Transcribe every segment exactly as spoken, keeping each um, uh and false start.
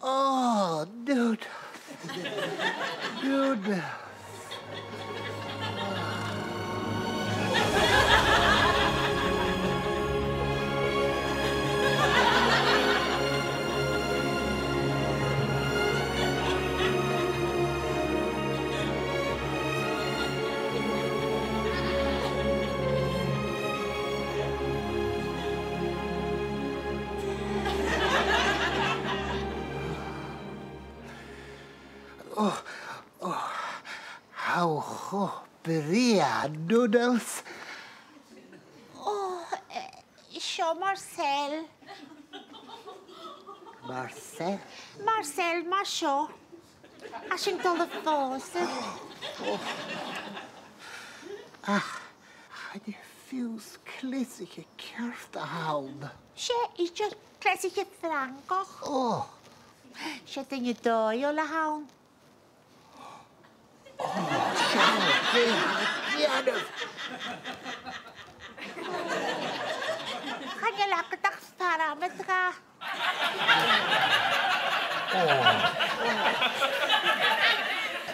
Oh, dude. Dude. Oh, oh, how cho brèagha, Noodles. Oh, eh, seo Marcel. Marcel? Marcel, mar seo. Tha sinn a' dol a phòsadh. Oh. Ach, chan e fiù 's cleasaiche ceart a th' ann. 'S e, idir cleasaiche Frangach. Oh. 'S e duine dòigheil a th' ann. Oh, seo, dè tha thu a' dèanamh? Chan eil agad ach farmad, a ghràidh. Oh.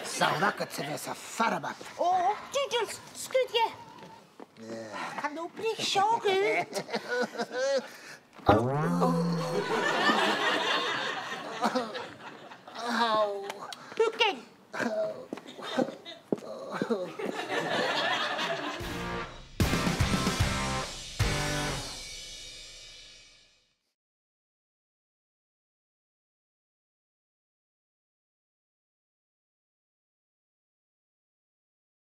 'S ann agad-sa a bhios am farmad. Oh, Doodles, sguir dheth. Chan obraich seo dhut. Ow. Thugainn.